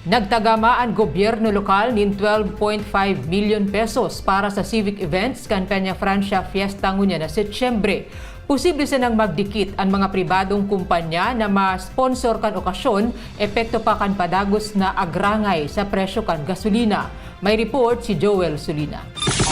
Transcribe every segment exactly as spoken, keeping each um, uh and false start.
Nagtagama an gobyerno lokal nin twelve point five milyon pesos para sa civic events kan Peña Francia Fiesta ngunyan na Setyembre. Posible sanang magdikit an mga pribadong kumpanya na ma-sponsor kan okasyon, epekto pa kan padagos na agrangay sa presyo kan gasolina. May report si Joel Sulina.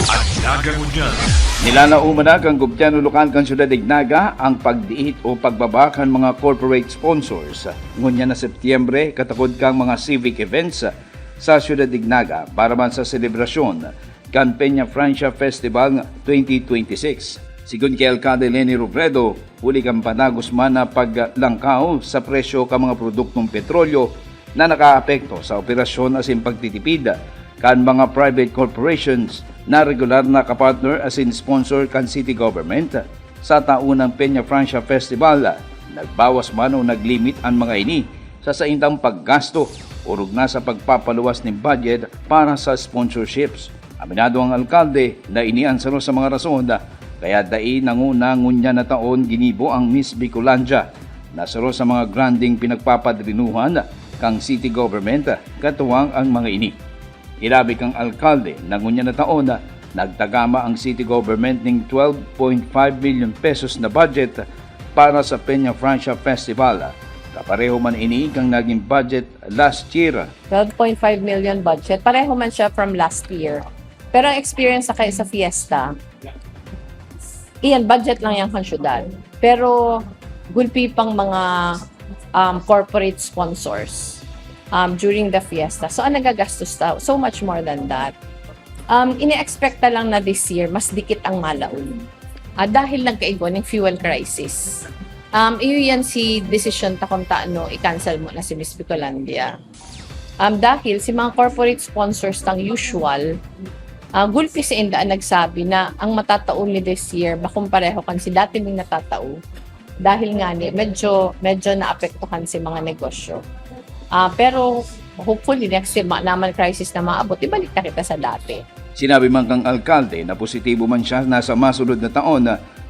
An Naga Ngunyan. Nilalauman na kan gobyerno lokal kan Syudad Dignaga ang pagdiit o pagbaba kan mga corporate sponsors. Ngunyan na Setyembre, katakod kang mga civic events sa Syudad Dignaga para man sa selebrasyon kan Peña Francia Festival twenty twenty-six. Sigon ki Alkalde Leni Robredo, huli kan padagos man na paglangkaw sa presyo kan mga produktong petrolyo na nakaapekto sa operasyon asin pagtitipid kan mga private corporations na regular na kapartner asin sponsor kan city government. Sa taon ng Peña Francia Festival, nagbawas man o naglimit an mga ini sa saindang paggasto, orog na sa pagpapaluwas nin budget para sa sponsorships. Aminado ang alkalde na ini an saro sa mga rason kaya dai nanguna ngunyan na taon ginibo ang Miss Bicolandia na saro sa mga grandeng pinagpapadrinuhan kan city government katuwang ang mga ini. Ilabi kan alkalde na ngunyan na taon, nagtagama ang city government ning twelve point five million pesos na budget para sa Peña Francia Festival. Kapareho man ini kan naging budget last year. Twelve point five million budget. Pareho man siya from last year. Pero ang experience sa kay sa fiesta, iyan, budget lang yan kan syudad. Pero gulpi pang mga um, corporate sponsors um, during the fiesta. So, ang nagagastos ta, so much more than that. Um, ini-expect na lang na this year, mas dikit ang malaon. Ah, dahil nagkaigwa ng fuel crisis. Um, iyo yan si desisyon ta kung taano i-cancel mo na si Miss Bicolandia. Um, dahil si mga corporate sponsors tang usual, ah, gulpi sa inda ang nagsabi na ang matatao mi this year, bakong pareho kan si dati ming natatao. Dahil nga ni, medyo, medyo naapektuhan si mga negosyo. Ah, pero hopefully next year, ma naman crisis na maabot, ibalik na kita sa dati. Sinabi man kang alkalde na positibo man siya na sa masunod na taon,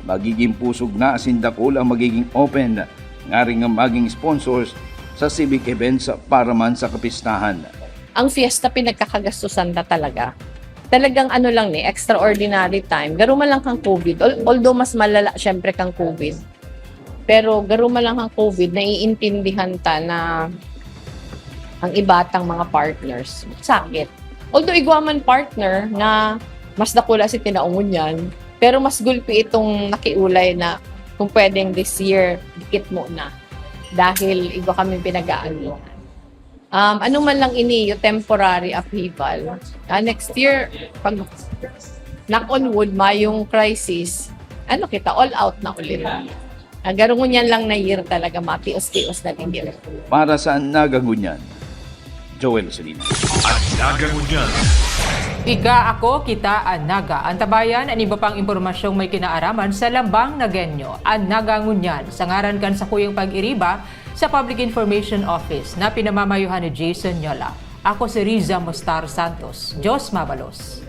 magiging pusog na asin dakul ang magiging open, ngaring maging sponsors sa civic events para man sa kapistahan. Ang fiesta pinagkakagastusan na talaga. Talagang ano lang ni, extraordinary time. Garo man lang kang COVID. Al- although mas malala syempre kang COVID. Pero garo man lang kang COVID, naiintindihan ta na ang iba tang mga partners, sakit. Although igwa man partner na mas dakula si tinaungon yan, pero mas gulpi itong nakiulay na kung pwedeng this year, dikit muna. Dahil igwa kami pinag-aano. Um, ano man lang ini, yung temporary upheaval. Ah, next year, pag knock on wood, mayong crisis, ano kita, all out na ulit. Ah, garo ngunyan lang na year talaga, matios-tios na din year. Para sa Naga Ngunyan, Joel Solina. An Naga Ngunyan. Ika, ako, kita, an Naga. Antabayan an iba pang impormasyong may kinaaraman sa Lambang Nagenyo. An Naga Ngunyan, sa ngaran kan sakuyang pag-iriba sa Public Information Office na pinamamayohan ni Jason Yola. Ako si Riza Mostar Santos. Diyos mabalos.